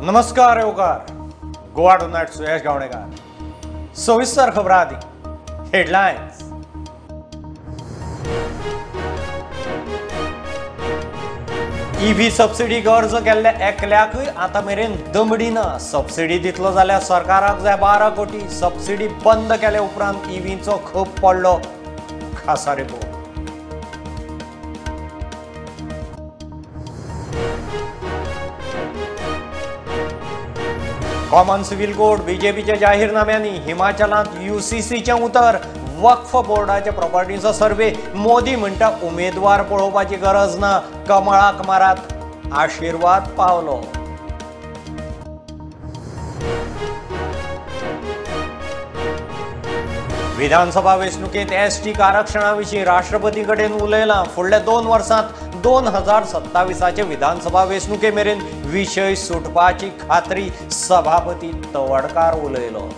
नमस्कार येवकार गोवा टुनायट सुयश गावणेकार. सविस्तर खबरां आदी हेडलायन्स. ईव्ही सबसिडीक अर्ज केल्ल्या एकल्याकूय आतां मेरेन दमडी ना. सबसिडी दितलो जाल्यार सरकाराक जाय 12 कोटी. सबसिडी बंद केले उपरांत ईव्हीचो खप पडलो. खासा रिपोर्ट. कॉमन सिव्हिल कोड बीजेपीच्या जाहीरनाम्यांनी हिमाचलांत यूसीसीचें उतर. वक्फ बोर्डाच्या प्रॉपर्टीचो सर्वे. मोदी म्हणटा उमेदवार पळोवपाची गरज ना, कमळाक मारात आशिर्वाद पावलो. विधानसभा वेंचणुकेंत एसटी आरक्षणा विशीं राष्ट्रपती कडेन उलयलां. फुडल्या 2 वर्सांत 2027 विधानसभा वेंचणुके मेरेन विशय सुटपाची खात्री सभापती तवडकार उलयलो.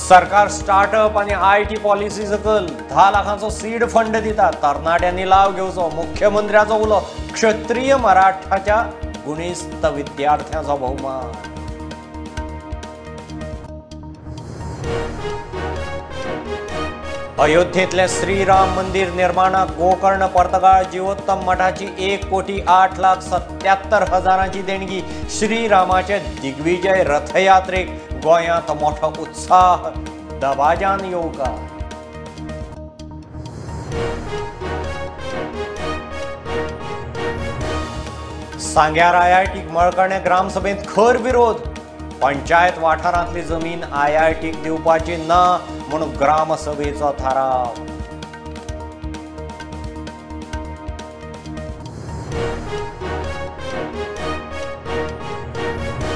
सरकार स्टार्टअप आनी IT policy सकयल 10 लाखांचो सीड फंड दिता. तरणाट्यांनी लाव घेवचो. मुख्यमंत्र्याचो उलो. क्षत्रिय मराठाच्या गुणेस्त विद्यार्थ्यांचो भोवमान. अयोध्येंतलें श्रीराम मंदिर निर्माणाक गोकर्ण पर्तगाळ जिवोत्तम मठाची 1,08,77,000 देणगी. श्रीरामाचे दिग्विजय रथयात्रेक गोंयांत मोठो उत्साह. दबाज्यान येवकार. सांग्यार आयआयटीक मळकर्णे ग्रामसभेंत खर विरोध. पंचायत वाठारांतली जमीन आयआयटीक दिवपाची ना म्हूण ग्रामसभेचो थाराव.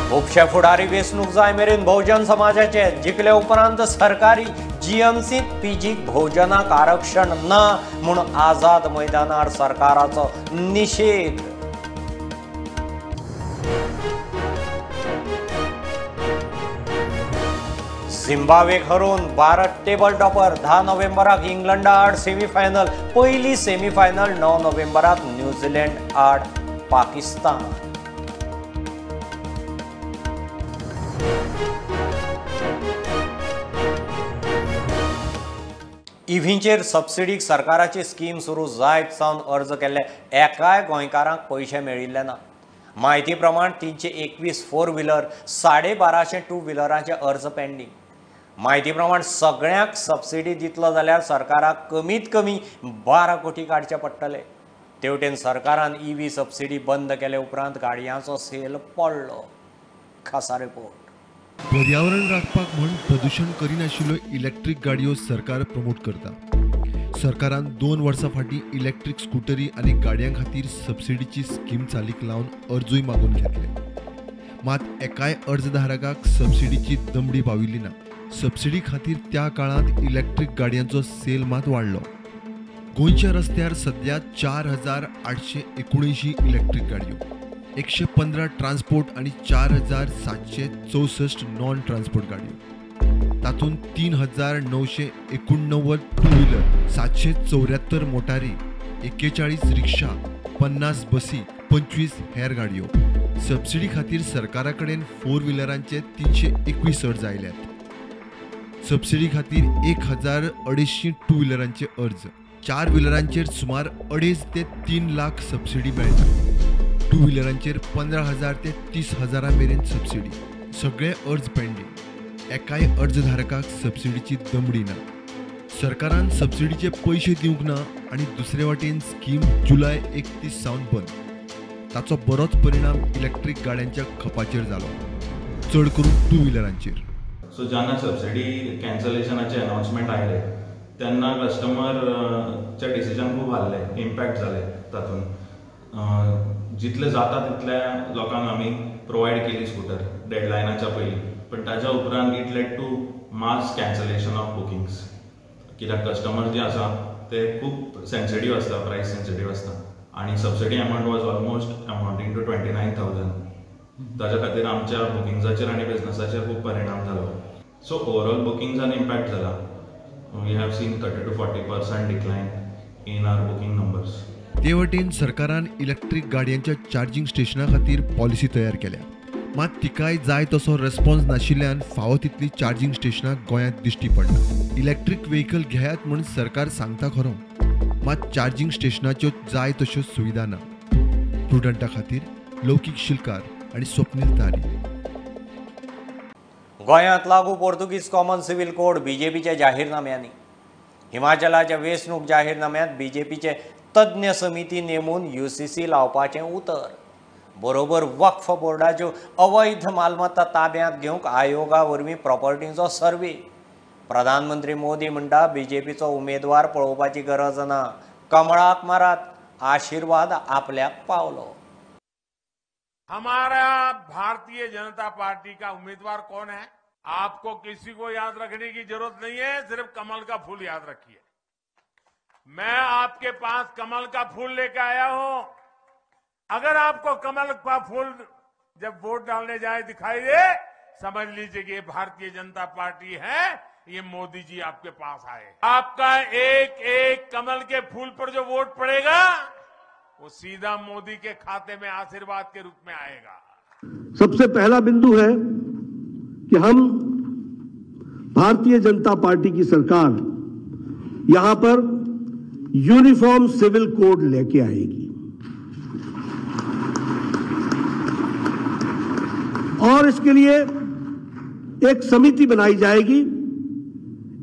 खुबशे फुडारी वेंचणूक जाय मेरेन भोवजन समाजाचे. जिखले उपरांत सरकारी जीएमसींत पीजीक भोवजनाक आरक्षण ना म्हूण आझाद मैदानार सरकाराचो निशेध. झिम्बाब्वेक हरोवन भारत टेबल टॉपर. 10 नोव्हेंबराक इंग्लंडा आड सेमीफायनल. पयली सेमीफायनल 9 नोव्हेंबराक न्यूझीलंड आड पाकिस्तान. ईव्हींचेर सबसिडीक सरकाराची स्कीम सुरू जायत सावन अर्ज केल्ले एकाय गोंयकारांक पयशे मेळिल्ले ना. म्हायती प्रमाण 321 फोर व्हिलर, 1250 टू व्हिलरांचे अर्ज पेंडींग. म्हायती प्रमाण सगळ्यांक सबसिडी दितलो जाल्यार सरकाराक कमीत कमी 12 कोटी काडचे पडटले. तेवटेन सरकारान ईव्ही सबसिडी बंद केले उपरांत गाडयांचो सेल पडलो. खासा रिपोर्ट. पर्यावरण राखपाक म्हूण प्रदूषण करिनाशिल्ल्यो इलेक्ट्रीक गाडयो सरकार प्रमोट करता. सरकारान 2 वर्सां फाटीं इलेक्ट्रीक स्कुटरी आनी गाडयां खातीर सबसिडीची स्कीम चालीक लावन अर्जूय मागून घेतले. मात एकाय अर्जधारकाक सबसिडीची दमडी पाविल्ली ना. सबसिडी खातीर त्या काळांत इलेक्ट्रीक गाडयांचो सेल मात वाडलो. गोंयच्या रस्त्यार सध्या 4,879 इलेक्ट्रीक गाडयो, 115 ट्रान्सपोर्ट आनी 4,764 नॉन ट्रान्सपोर्ट गाडयो. तातूंत 3,989 टू व्हिलर, 774 मोटारी, 41 रिक्षा, 50 बसी, 25 हेर गाडयो. सबसिडी खातीर सरकारा कडेन फोर व्हिलरांचे 321 अर्ज आयल्यात. सबसिडी खातीर 1,250 टू व्हिलरांचे अर्ज. 4 व्हिलरांचेर सुमार 2.5 ते 3 लाख सबसिडी मेळटा. टू व्हिलरांचेर 15,000 ते 30,000 मेरेन सबसिडी. सगळे अर्ज पेंडींग. एकाय अर्जधारकाक सबसिडीची दमडी ना. सरकारान सबसिडीचे पयशे दिवंक ना आनी दुसरे वाटेन स्कीम जुलय 31 सावन बंद. ताचो बरोच परिणाम इलेक्ट्रीक गाड्यांच्या खपाचेर जालो, चड करून टू व्हिलरांचेर. सो जेन्ना सबसिडी कॅन्सलेशनाचे अनाउन्समेंट आयले तेन्ना कस्टमरचे डिसिजन खूब हाल्ले, इम्पॅक्ट जाले तातूंत. जितले जाता तितल्या लोकांक आमी प्रोवायड केली स्कुटर डेडलायनाच्या पयलीं, पण ताच्या उपरांत it led to mass cancellation of bookings. कित्याक कस्टमर जे आसा ते खूब सेन्सिटीव आसता, प्रायस सेन्सिटीव आसता आनी subsidy amount was almost amounting to 29,000. ताच्या खातीर आमच्या बुकिंग्साचेर आनी बिजनसाचेर खूब परिणाम जालो. सो ओवरऑल बुकिंग्सान इम्पॅक्ट जाला. We have seen 30 to 40% decline in our booking numbers. ते वटेन सरकारान इलेक्ट्रीक गाडयांच्या चार्जिंग स्टेशना खातीर पॉलिसी तयार केल्या, मात तिकाय जाय तसो रेस्पॉन्स नाशिल्ल्यान फावो तितली चार्जिंग स्टेशनां गोंयांत दिश्टी पडना. इलेक्ट्रीक व्हेकल घेयात म्हूण सरकार सांगता खरो, मात चार्जिंग स्टेशनाच्यो जाय तश्यो सुविधा ना. प्रुडंटा खातीर लौकीक शिलकार आनी स्वप्नील तारी. गोंयांत लागू पोर्तुगीज कॉमन सिव्हिल कोड बीजेपीच्या जाहीरनाम्यांनी. हिमाचलाच्या वेंचणूक जाहीरनाम्यांत बीजेपीचे तज्ञ समिती नेमून यूसीसी लावपाचें उतर. बरोबर वक्फ बोर्डाच्यो अवैध मालमत्ता ताब्यांत घेवंक आयोगा वरवीं प्रॉपर्टींचो सर्वे. प्रधानमंत्री मोदी म्हणटा बीजेपीचो उमेदवार पळोवपाची गरज ना, कमळाक मारात, आशीर्वाद आपल्याक पावलो. हमारा भारतीय जनता पार्टी का उम्मीदवार कौन है आपको किसी को याद रखने की जरूरत नहीं है, सिर्फ कमल का फूल याद रखिए. मैं आपके पास कमल का फूल लेकर आया हूं. अगर आपको कमल का फूल जब वोट डालने जाए दिखाई दे, समझ लीजिए कि ये भारतीय जनता पार्टी है, ये मोदी जी आपके पास आए. आपका एक एक कमल के फूल पर जो वोट पड़ेगा वो सीधा मोदी के खाते में आशीर्वाद के रूप में आएगा. सबसे पहला बिंदु है कि हम भारतीय जनता पार्टी की सरकार यहां पर यूनिफॉर्म सिविल कोड लेके आएगी और इसके लिए एक समिति बनाई जाएगी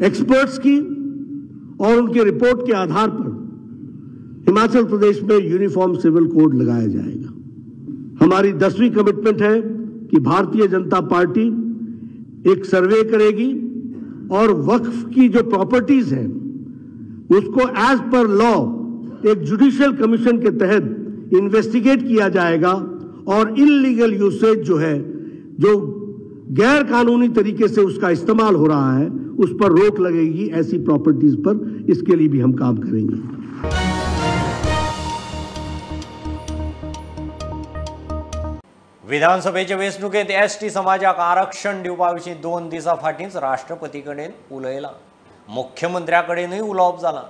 एक्सपर्ट्स की और उनकी रिपोर्ट के आधार पर हिमाचल प्रदेश में यूनिफॉर्म सिविल कोड लगाया जाएगा. हमारी 10वीं कमिटमेंट है कि भारतीय जनता पार्टी एक सर्वे करेगी और वक्फ की जो प्रॉपर्टीज हैं उसको एज पर लॉ एक जुडिशियल कमीशन के तहत इन्वेस्टिगेट किया जाएगा और इल्लीगल यूसेज जो है, जो गैर कानूनी तरीके से उसका इस्तेमाल हो रहा है, उस पर रोक लगेगी ऐसी प्रॉपर्टीज पर. इसके लिए भी हम काम करेंगे. विधानसभेचे वेंचणुकेंत एसटी समाजाक आरक्षण दिवपा विशीं 2 दिसां फाटींच राष्ट्रपती कडेन उलयलां, मुख्यमंत्र्या कडेनूय उलोवप जालां.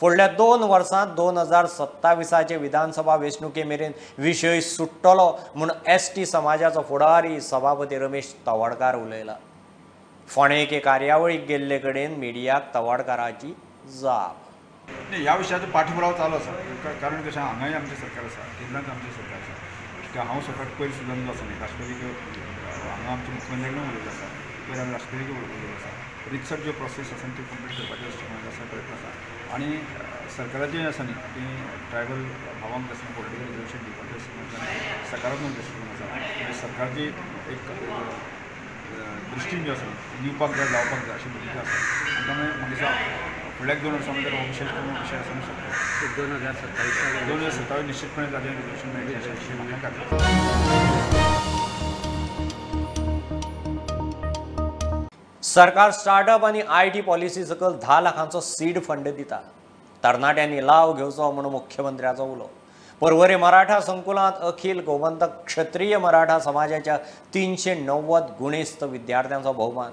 फुडल्या 2 वर्सांत 2027 विधानसभा वेंचणुके मेरेन विशय सुट्टलो म्हूण एसटी समाजाचो फुडारी सभापती रमेश तवडकार उलयला. फोंडें एके कार्यावळीक गेल्ले कडेन मिडियाक तवडकाराची जाप. ह्या विशयाचो पाठपुरावा चालू आसा, कारण कशें हांगाय आमचें सरकार आसा, केंद्रांत आमचें सरकार आसा. हांव स्वता पयर सुद्दां आसा न्ही राष्ट्रपतीक हांगा आमच्या मुख्यमंत्र्या कडेन उलयलो आसा, पयर आमी राष्ट्रपतीक उलयलो आसा. रितसर ज्यो प्रोसेस आसा त्यो कंप्लीट करपाचे दृश्टिकोनान प्रयत्न आसा आनी सरकाराचें आसा न्ही की ट्रायबल भावांक आसा पॉलिटिकल रिजर्वेशन दिवपाचें सकारात्मक दृश्टिकोन आसा. म्हणजे सरकारची एक दृश्टीन जी आसा दिवपाक जाय, जावपाक जाय अशी भुमिका आसा. आनी त्यामुळे म्हाका दिसता फुडल्या 2 वर्सां भितर हो विशेश करून विशय आसूंक शकता. 2027 2027 निश्चितपणे ताजें रिजर्वेशन मेळटलें अशी म्हाका खात्री आसा. सरकार स्टार्टअप आनी IT policy सकयल 10 लाखांचो सीड फंड दिता. तरणाट्यांनी लाव घेवचो म्हूण मुख्यमंत्र्याचो उलो. पर्वरे मराठा संकुलांत अखिल गोमंतक क्षत्रीय मराठा समाजाच्या 390 गुणेस्त विद्यार्थ्यांचो भोवमान.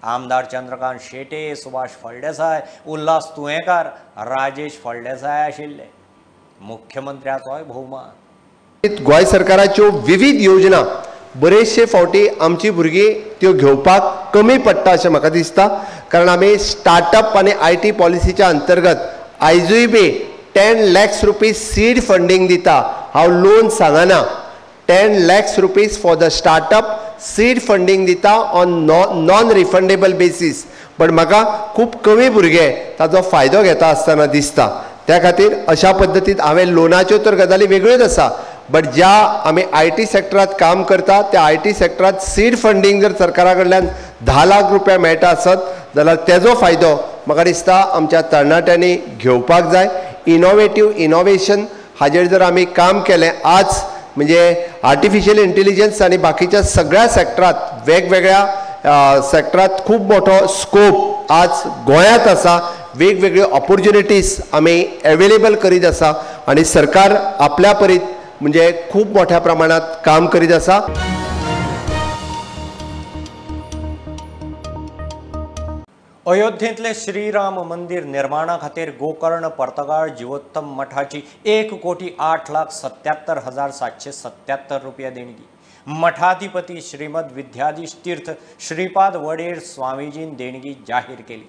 आमदार चंद्रकांत शेटे, सुभाष फळदेसाय, उल्हास तुयेंकार, राजेश फळदेसाय आशिल्ले. मुख्यमंत्र्याचोय भोवमान. गोंय सरकाराच्यो विविध योजना बरेचशे फावटी आमची भुरगीं त्यो घेवपाक कमी पडटा अशें म्हाका दिसता, कारण आमी स्टार्टअप आनी I T पॉलिसीच्या अंतर्गत आयजूय बी 10 लॅक्स रुपीज सीड फंडींग दिता. हांव लोन सांगना, 10 lakhs rupees for the startup seed funding दिता on non refundable basis. पण म्हाका खूब कमी भुरगे ताजो फायदो घेता आसतना दिसता. त्या खातीर अशा पद्दतीन हांवें लोनाच्यो तर गजाली वेगळ्योच आसा, बट ज्या आमी I T सेक्टरांत काम करता त्या I T सेक्टरांत सीड फंडींग जर सरकारा कडल्यान 10 लाख रुपया मेळटा आसत जाल्यार तेजो फायदो म्हाका दिसता आमच्या तरणाट्यांनी घेवपाक जाय. इनोवेटीव इनोवेशन हाजेर जर आमी काम केलें आज म्हणजे आर्टिफिशियल इंटेलिजन्स आनी बाकीच्या सगळ्या सेक्टरांत वेगवेगळ्या सेक्टरांत खूब मोठो स्कोप आज गोंयांत आसा. वेगवेगळ्यो ऑपोर्च्युनिटीज आमी एवेलेबल करीत आसा आनी सरकार आपल्या परीत म्हणजे खूब मोठ्या प्रमाणात काम करीत आसा. अयोध्येंतले श्रीराम मंदिर निर्माणा खातीर गोकर्ण पर्तगाळ जिवोत्तम मठाची 1,08,77,777 रुपया देणगी. मठाधिपती श्रीमद विद्याधीश तीर्थ श्रीपाद वडेर स्वामीजीन देणगी जाहीर केली.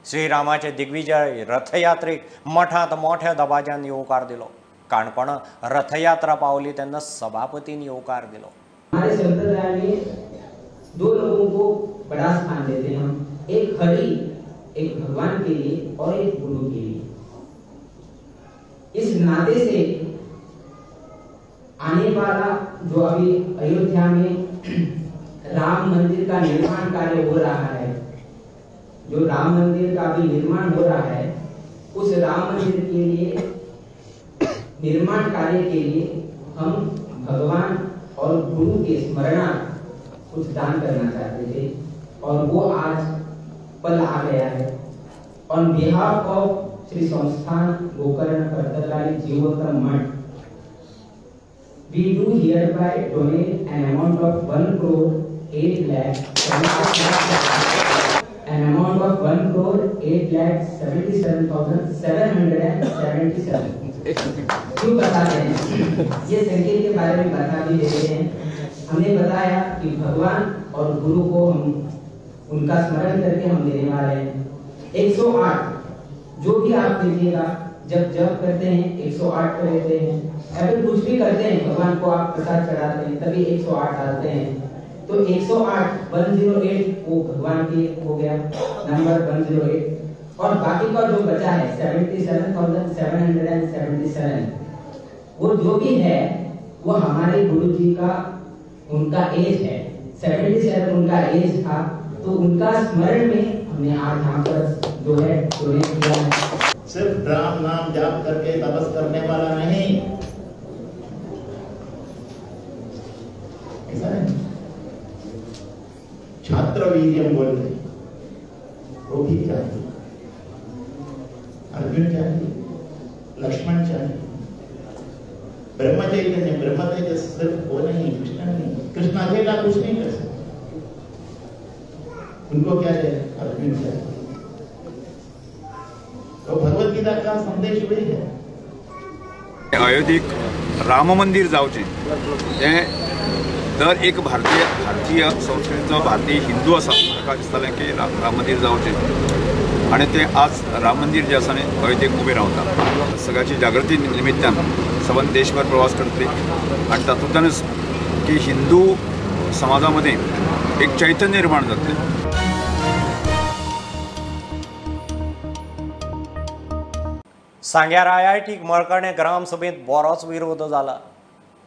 श्रीरामाचे दिग्विजय रथयात्रेक मठांत मोठ्या दबाज्यान येवकार दिलो. काणकोण रथयात्रा पावली तेन्ना सभापतीन येवकार दिलो. हमारे संप्रदाय में दो लोगों को बड़ा स्थान देते हैं हम, एक हरि, एक भगवान के लिए और एक गुरु के लिए। इस नाते से आने वाला जो अभी अयोध्या में राम मंदिर का निर्माण कार्य हो रहा है, जो राम मंदिर का अभी निर्माण हो रहा है, उस राम मंदिर के लिए निर्माण कार्य के लिए हम भगवान और गुरु के स्मरणार्थ कुछ दान करना चाहते थे और वो आज पल आ गया है। On behalf of Shri Sansthan Gokarna Partagali Jivottam Math, we do hereby donate an amount of 1,08,00,000 an amount of 1,08,77,777। क्यों बताते हैं ये संकेत के बारे में बता भी देते हैं। हमने बताया कि भगवान और गुरु को हम उनका स्मरण करके हम देने वाले हैं। 108 जो भी आप दीजिएगा, जब जप करते हैं 108 कर लेते हैं, या फिर कुछ भी करते हैं, भगवान को आप प्रसाद चढ़ाते हैं तभी 108 डालते हैं, तो 108 108 वो भगवान के हो गया नंबर 108, और बाकी का जो बचा है 77,777 वो जो भी है वो हमारे गुरु जी का उनका एज है, 77 उनका एज था, तो उनका स्मरण में हमने आज यहाँ पर जो है डोनेट किया है। सिर्फ राम नाम जाप करके तपस करने वाला नहीं, ऐसा नहीं। छात्र वीर्यम बोलते हैं, वो भी चाहिए, अर्जुन चाहिए, लक्ष्मण चाहिए, ब्रह्म चैतन्य, ब्रह्म तेजस सिर्फ वो नहीं, कृष्ण नहीं, कृष्ण अकेला कुछ नहीं कर सकते, उनको क्या चाहिए? अर्जुन चाहिए। तो भगवत गीता का संदेश वही है। अयोध्येक राम मंदिर जावचें हें दर एक भारतीय भारतीय संस्कृतीचो भारतीय हिंदू आसा ताका दिसतालें की राम मंदिर जावचें आनी तें आज राम मंदिर जें आसा न्ही अयोध्येक उबें रावता। सगळ्याची जागृती निमित्तान सबंद देशभर प्रवास करतली आनी तातूंतल्यानच की हिंदू समाजा मदीं एक चैतन्य निर्माण जातलें। सांग्यार आयआयटीक मळकर्णे ग्रामसभेंत बरोच विरोध जाला.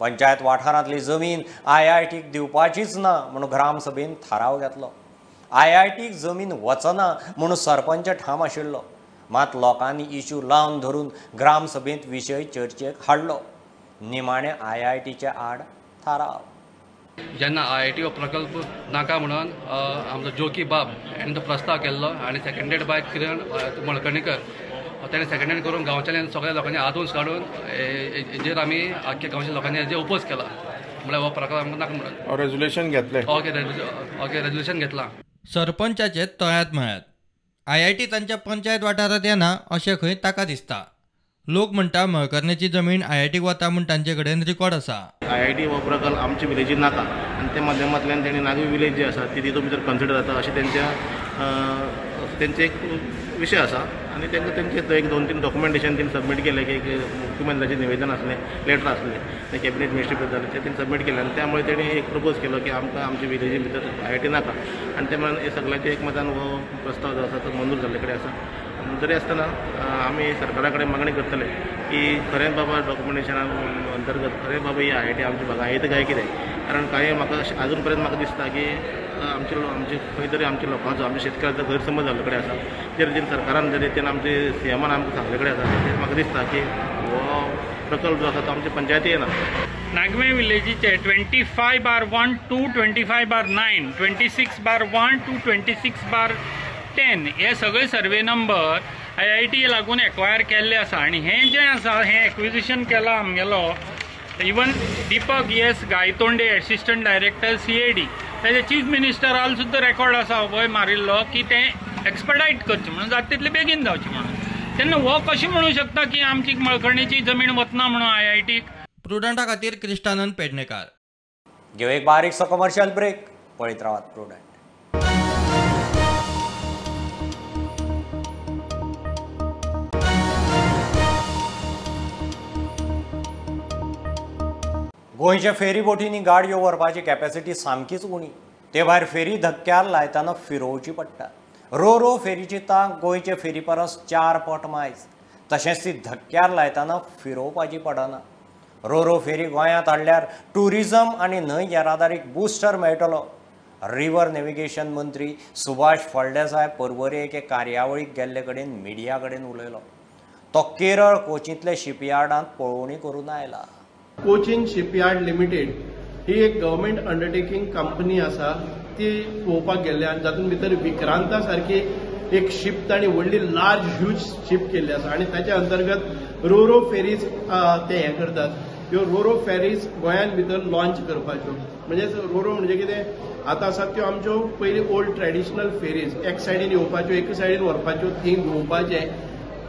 पंचायत वाठारांतली जमीन आयआयटीक दिवपाचीच ना म्हूण ग्रामसभेन थाराव घेतलो. आयआयटीक जमीन वचना म्हूण सरपंच ठाम आशिल्लो, मात लोकांनी इशू लावन धरून ग्रामसभेंत विशय चर्चेक हाडलो. निमाणे आयआयटीचे आड थाराव. जेन्ना आयआयटी हो प्रकल्प नाका म्हणून आमचो जोकी बाब हाणें तो प्रस्ताव केल्लो आनी सेकंडेड बाय किरण मळकर्णेकर ताणें सेकंडेड करून गांवच्या सगळ्या लोकांनी आदोंस काडून हेजेर आमी आख्ख्या गांवच्या लोकांनी हेजेर ओपोज केला, म्हळ्यार हो प्रकल्प आमकां नाका म्हणून रेजोल्युशन घेतलें. ओके, ओके, रेजोल्युशन घेतलां. सरपंचाचे तळ्यांत मळ्यात आयआयटी तांच्या पंचायत वाठारांत येना अशें खंय ताका दिसता. लोक म्हणटा मळकर्णेची जमीन आयआयटीक वता म्हूण तांचे कडेन रिकॉर्ड आसा. आयआयटी हो प्रकल्प आमचे विलेजीन नाका आनी त्या माध्यमांतल्यान तेणी नागवी विलेज जी आसा ती तितून भितर कन्सिडर जाता अशें तेंचे एक विशय आसा आनी तांकां तेंचे एक 2-3 डॉक्युमेंटेशन तेणी सबमीट केलें की एक मुख्यमंत्र्याचें निवेदन आसलें, लेटर आसलें, तें कॅबिनेट मिनिस्ट्री जालें, तें तेणी सबमीट केलें आनी त्यामुळे तेणी एक प्रपोज केलो की आमकां आमचे विलेजी भितर आयआयटी नाका आनी ते म्हणून सगळ्यांच्या एकमतान हो प्रस्ताव जो आसा तो मंजूर जाल्ले कडेन आसा. तरी आसतना आमी सरकारा कडेन मागणी करतले की खरें बाबा डॉक्युमेंटेशना अंतर्गत खरें बाबा ही आयआयटी आमच्या भागांत येता काय कितें, कारण कांय म्हाका आजून पर्यंत म्हाका दिसता की आमचे आमचे खंय तरी आमच्या लोकांचो आमच्या शेतकारांचो गैरसमज जाल्ले कडेन आसा. जे रितीन सरकारान जे रितीन आमचे सीएमान आमकां सांगले कडेन आसा तें म्हाका दिसता की हो प्रकल्प जो आसा तो आमच्या पंचायती येना. नागवे विलेजीचे 25/1 to 25/9, 26/1 to 26/10 हे सगळे सर्वे नंबर आयआयटी लागून एक्वायर केल्ले आसा आनी हें जें आसा हें एक्विजिशन केलां आमगेलो even Deepak S Gaitonde assistant director CAD, ताजे चीफ मिनिस्टराल सुद्दां रेकॉर्ड आसा वय मारिल्लो की तें एक्सपेडायट करची म्हणून, जाता तितले बेगीन जावची म्हणून. तेन्ना हो कशें म्हणूं शकता की आमची मळकर्णेची जमीन वतना म्हणून आयआयटीक? प्रुडंटा खातीर क्रिस्टानंद पेडणेकार. घेऊ एक बारीकसो कमर्शियल ब्रेक, पळयत रावात प्रुडंट. गोंयच्या फेरी बोटींनी गाडयो व्हरपाची कॅपॅसिटी सामकीच उणी, ते भायर फेरी धक्क्यार लायतना फिरोवची पडटा. रो रो फेरीची तांक गोंयचे फेरी परस 4 पट मायज, तशेंच ती धक्क्यार लायतना फिरोवपाची पडना. रो रो फेरी गोंयांत हाडल्यार ट्युरिजम आनी न्हंय येरादारीक बुस्टर मेळटलो. रिवर नेव्हिगेशन मंत्री सुभाष फळदेसाय पर्वरे एके कार्यावळीक गेल्ले कडेन मिडिया कडेन उलयलो. तो केरळ कोचींतले शिपयार्डांत पळोवणी करून आयला. कोचीन शिपयार्ड लिमिटेड ही एक गव्हर्मेंट अंडरटेकिंग कंपनी आसा, ती पळोवपाक गेल्ले आनी जातूंत भितर विक्रांता सारकी एक शीप तांणी व्हडली लार्ज ह्यूज शीप केल्ली आसा आनी ताच्या अंतर्गत रो रो फेरीज ते हें करतात. ह्यो रो रो फेरीज गोंयांत भितर लॉन्च करपाच्यो, म्हणजे रो रो म्हणजे कितें आतां आसात त्यो आमच्यो पयलीं ओल्ड ट्रेडिशनल फेरीज, एक सायडीन येवपाच्यो एक सायडीन व्हरपाच्यो, थंय घुंवपाचें.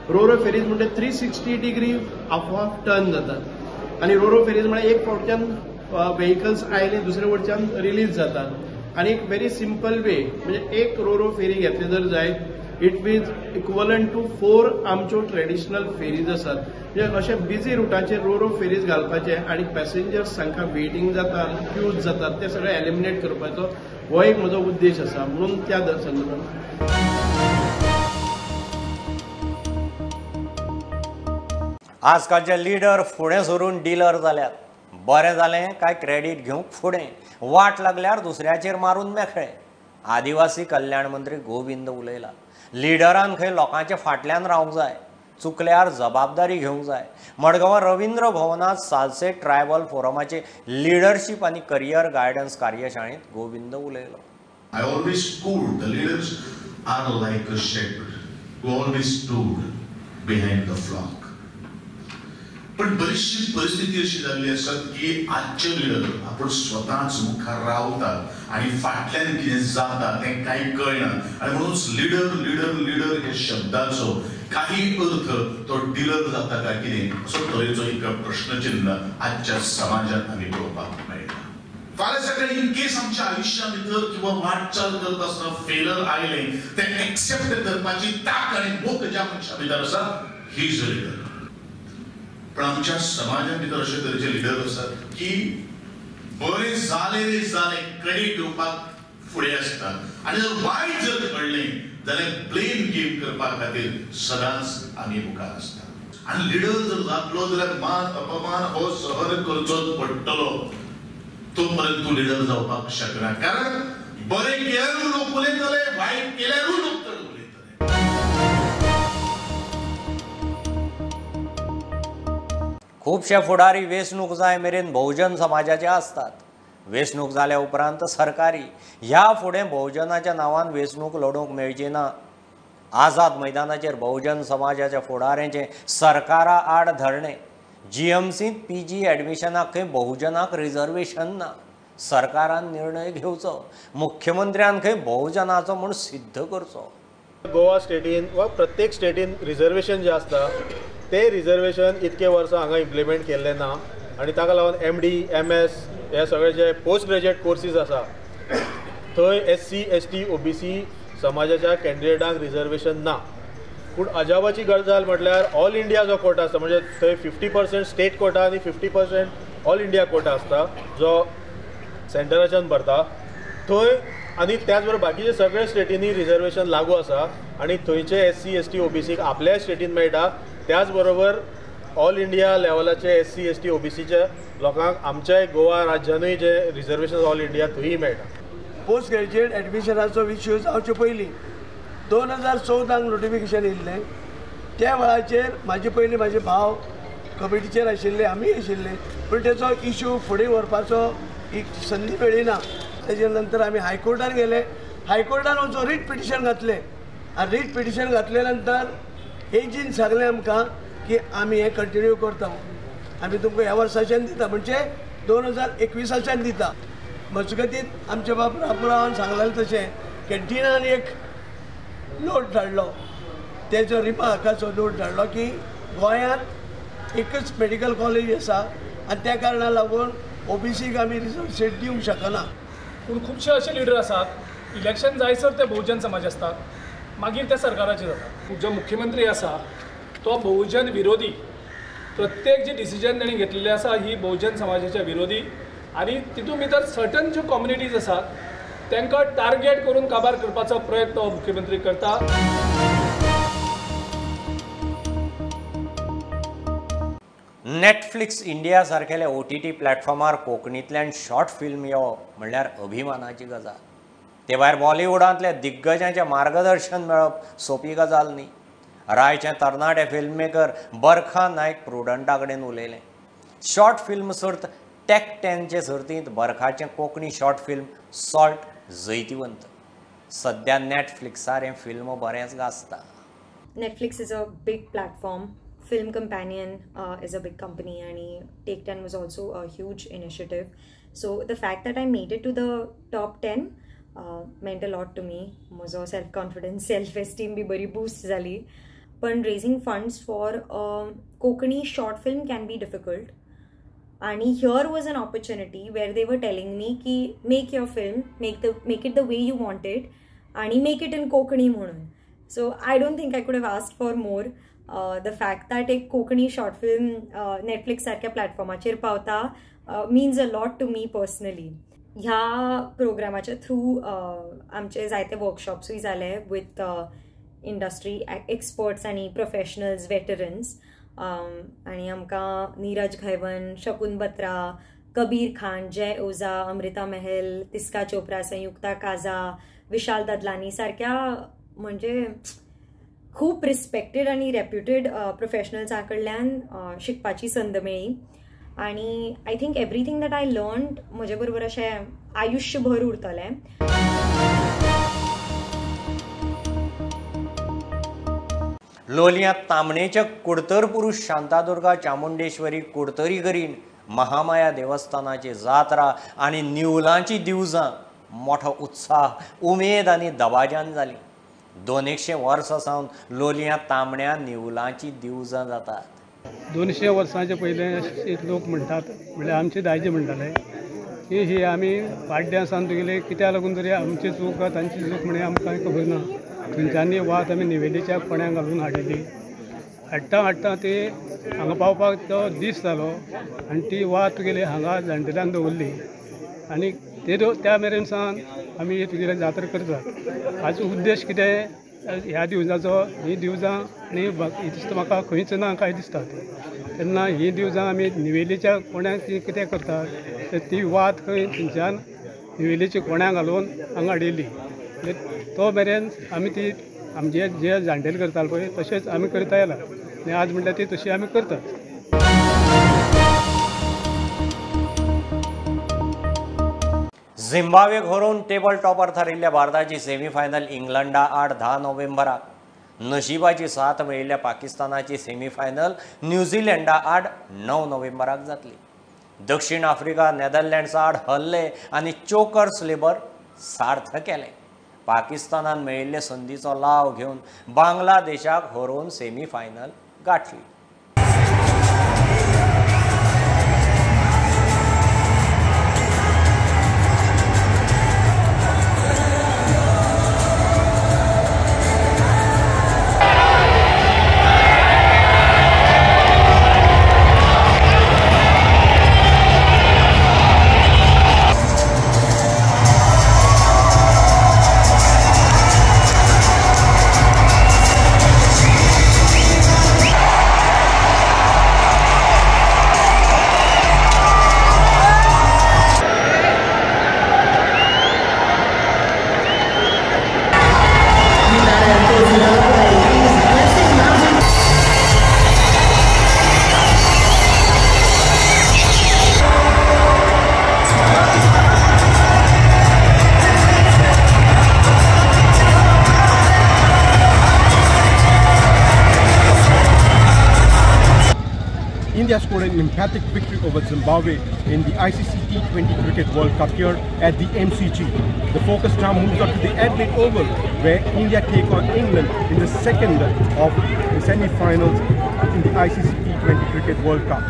रो रो फेरीज म्हणजे 360 डिग्री आपोआप टर्न जातात आनी रो रो फेरीज म्हळ्यार एक फावटच्यान व्हेकल्स आयले दुसरे वटच्यान रिलीज जातात आनी एक व्हेरी सिंपल वे, म्हणजे एक रो रो फेरी घेतली जर जायत it is equivalent to 4 आमच्यो ट्रेडिशनल फेरीज आसात. म्हणजे अशे बिजी रुटाचेर रो रो फेरीज घालपाचे आनी पॅसेंजर्स तांकां वेटिंग जाता, क्यूज जातात, ते सगळे एलिमिनेट करपाचो हो एक म्हजो उद्देश आसा, म्हणून त्या संदर्भात. आजकालचे लिडर फुडें सरून डिलर जाल्यात. बरें जालें काय क्रेडीट घेवंक फुडें, वाट लागल्यार दुसऱ्याचेर मारून मेकळे. आदिवासी कल्याण मंत्री गोविंद उलयला. लिडरान खंय लोकांच्या फाटल्यान रावंक जाय, चुकल्यार जबाबदारी घेवंक जाय. मडगांवां रवींद्र भवनांत सालसेट ट्रायबल फोरमाचे लिडरशीप आनी करियर गायडन्स कार्यशाळेंत गोविंद उलयलो. I always quote, the leaders are like a shepherd who always stood behind the flock. पण बरीचशी परिस्थिती अशी जाल्ली आसा की आजचे लिडर आपण स्वताच मुखार रावतात आनी फाटल्यान कितें जाता तें कांय कळना आनी म्हणून लिडर लिडर लिडर ह्या शब्दाचो काही अर्थ तो डिलर जाता काय कितें असो तरेचो एक प्रश्नचिन्ह आजच्या समाजात आमी पळोवपाक मेळटा. फाल्यां सकाळी इन केस आमच्या आयुश्या भितर किंवा वाटचाल करत आसतना फेलर आयलें तें एक्सेप्ट करपाची तांक आनी मोख ज्या मनशा भितर आसा he is a leader. पण आमच्या समाजा भितर अशे तरेचे लिडर आसात की बरें जालें रे जालें क्रेडीट घेवपाक फुडें आसतात आनी जर वायट जर घडलें जाल्यार ब्लेम गेम करपा खातीर सदांच आमी मुखार आसतात. आनी लिडर जर जातलो जाल्यार मान अपमान हो सहन करचोच पडटलो, तो पर्यंत तूं लिडर जावपाक शकना, कारण बरें केल्यारूय लोक उलयतले, वायट केल्यारूय लोक चड उलयतले. खुबशे फुडारी वेंचणूक जाय मेरेन बहुजन समाजाचे आसतात. वेंचणूक जाल्या उपरांत सरकारी. ह्या फुडें बहुजनाच्या नांवान वेंचणूक लडोवंक मेळची ना. आझाद मैदानाचेर बहुजन समाजाच्या फुडाऱ्यांचें सरकारा आड धरणें. जीएमसींत पीजी एडमिशनाक खंय बहुजनाक रिजर्वेशन ना. सरकारान निर्णय घेवचो, मुख्यमंत्र्यान खंय बहुजनाचो म्हूण सिद्ध करचो. गोवा स्टेटीन वा प्रत्येक स्टेटीन रिजर्वेशन जें आसता ते रिजर्वेशन इतके वर्सां हांगा इम्प्लिमेंट केल्लें ना आनी ताका लागून एमडी, एमएस हे सगळे जे पोस्ट ग्रेज्युएट कोर्सीस आसा थंय एससी, एसटी, ओबीसी समाजाच्या कॅन्डिडेटांक रिजर्वेशन ना. पूण अजाबाची गजाल म्हटल्यार ऑल इंडिया जो कोटा आसता, म्हणजे थंय 50% स्टेट कोटा आनी 50% ऑल इंडिया कोटा आसता जो सेंटराच्यान भरता थंय, आनी त्याच बरोबर बाकीचे सगळे स्टेटींनी रिजर्वेशन लागू आसा आनी थंयचे एससी, एसटी, ओबीसीक आपल्या स्टेटीन मेळटा. त्याच बरोबर ऑल इंडिया लेवलाचे एससी, एसटी, ओबीसीच्या लोकांक आमच्या गोवा राज्यानूय जे रिजर्वेशन ऑल इंडिया थंय मेळटा. पोस्ट ग्रॅज्युएट एडमिशनाचो विशय जावचे पयलीं 2014 नोटिफिकेशन येयल्लें. त्या वेळाचेर म्हाजे पयलीं म्हाजे भाव कमिटीचेर आशिल्ले, आमी आशिल्ले, पूण तेचो इशू फुडें व्हरपाचो एक संदी मेळ्ळी ना. तेजे नंतर आमी हायकोर्टान गेले. हायकोर्टान वचून रीट पिटिशन घातलें आनी रीट पिटिशन घातले नंतर एजीन सांगलें आमकां की आमी हें कंटिन्यू करता, आमी तुमकां ह्या वर्साच्यान दिता, म्हणजे 2021 दिता. मजगतीत आमच्या बाब रामरावान सांगलें तशें कॅन्टिनान एक नोट धाडलो, तेजो रिमार्काचो नोट धाडलो की गोंयांत एकच मेडिकल कॉलेज आसा आनी त्या कारणाक लागून ओबीसीक आमी रिजर्व सीट दिवंक शकना. पूण खुबशे अशे लिडर आसात, इलेक्शन जायसर ते बहुजन समाज आसतात, मागीर ते सरकाराचे जाता. जो मुख्यमंत्री आसा तो बहुजन विरोधी, प्रत्येक जी डिसिजन ताणें घेतलेली आसा ही बहुजन समाजाच्या विरोधी आनी तितून भितर सर्टन ज्यो कम्युनिटीज आसात तांकां टार्गेट करून काबार करपाचो प्रयत्न हो मुख्यमंत्री करता. नेटफ्लिक्स इंडिया सारकेले OTT प्लॅटफॉर्मार कोंकणींतल्यान शॉर्ट फिल्म येवप म्हणल्यार अभिमानाची गजाल. ते भायर बॉलिवूडांतल्या दिग्गजांचें मार्गदर्शन मेळप सोंपी गजाल न्ही. रायचे तरणाटे फिल्ममेकर बरखा नायक प्रुडंटा कडेन उलयलें. शॉर्ट फिल्म सर्त टॅक 10चे सर्तींत बरखाचें कोंकणी शॉर्ट फिल्म सॉल्ट जैतिवंत. सद्या नेटफ्लिक्सार हें फिल्म बरेंच गाजता. Netflix is a big platform. Film Companion is a big company, and Take 10 was also a huge initiative. So the fact that I made it to the top 10 meant a lot to me. Mojo self confidence, self esteem be bari boost jali. But raising funds for a Konkani short film can be difficult. And here was an opportunity where they were telling me ki make your film, make it the way you want it, and make it in Konkani mhonun. So I don't think I could have asked for more. The fact that एक Konkani short film Netflix सारक्या प्लॅटफॉर्माचेर पावता means a lot to me personally. ह्या प्रोग्रामाच्या through आमचे जायते वर्कशॉप्सूय जाले with industry experts आनी professionals, veterans. आनी आमकां नीरज घायवन, शकून बत्रा, कबीर खान, जय ओझा, अमृता मेहल, तिस्का चोप्रा, संयुक्ता काजा, विशाल ददलानी सारक्या म्हणजे खूब रिस्पेक्टेड आनी रेप्युटेड प्रोफेशनल्सां कडल्यान शिकपाची संद मेळ्ळी. आनी I think everything that I learned म्हजे बरोबर अशें आयुश्यभर उरतलें. लोलयां तामणेच्या कुडतर पुरुष शांतादुर्गा चामुंडेश्वरी कुडतरी करीन महामाया देवस्थानाची जात्रा आनी निवलांची दिवजां मोठो उत्साह, उमेद आनी दबाज्यान जाली. 200 वर्सां सावन लोलयां तांबड्या निवलांची दिवजां जातात. 200 वर्सांचे पयले लोक म्हणटात, म्हणल्यार आमचे दायजे म्हणटाले की ही आमी पाड्ड्यां सावन तुगेले कित्याक लागून तरी आमची चूक तांची चूक म्हणून आमकां खबर ना. थंयच्यानी वात आमी निवेलीच्या कोण्याक घालून हाडिल्ली. हाडटा हाडटा ती हांगा पावपाक तो दीस जालो आनी ती वात तुगेली हांगा जाणटेल्यान दवरली आनी ते त्या मेरेन सावन आमी तुगेली जात्रा करतात. हाचो उद्देश कितें ह्या दिवजाचो, ही दिवजां आनी दिसता म्हाका खंयच ना काय दिसता. तेन्ना ही दिवजां आमी निवेलीच्या कोण्याक ती कितें करतात तर ती वात खंय थंयच्यान निवेलीच्या कोण्याक घालून हांगा हाडिल्ली. तो मेरेन आमी ती आमचे जे जाणटेले करताले पळय तशेंच आमी करता येला आनी आज म्हणल्यार ती तशी आमी करतात. झिम्बाब्वेक हरोवन टेबल टॉपर थारिल्ल्या भारताची सेमीफायनल इंग्लंडा आड 10 नोव्हेंबराक. नशिबाची साथ मेळिल्ल्या पाकिस्तानाची सेमीफायनल न्यूझीलंडा आड 9 नोव्हेंबराक जातली. दक्षिण आफ्रिका नेदरलँड्सा आड हल्ले आनी चोकर्स लेबर सार्थ केलें. पाकिस्तानान मेळिल्ले संदीचो लाव घेवन बांगलादेशाक हरोवन semifinal गांठली. India scored an emphatic victory over Zimbabwe in the ICC T20 Cricket World Cup here at the MCG. The focus now moves up to the Adelaide Oval, where India take on England in the second of the semi-finals in the ICC T20 Cricket World Cup.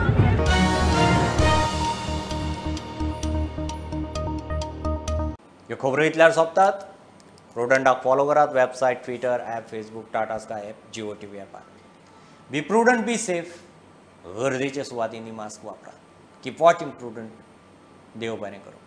ह्यो खबरो इतल्यार सोंपतात. प्रुडंटाक follow करात website, Twitter app, Facebook, Tata Sky app, Jio TV ॲपार. Be prudent, be safe. गर्देच्या सुवातींनी mask वापरात. Keep watching Prudent. देव बरें करूं.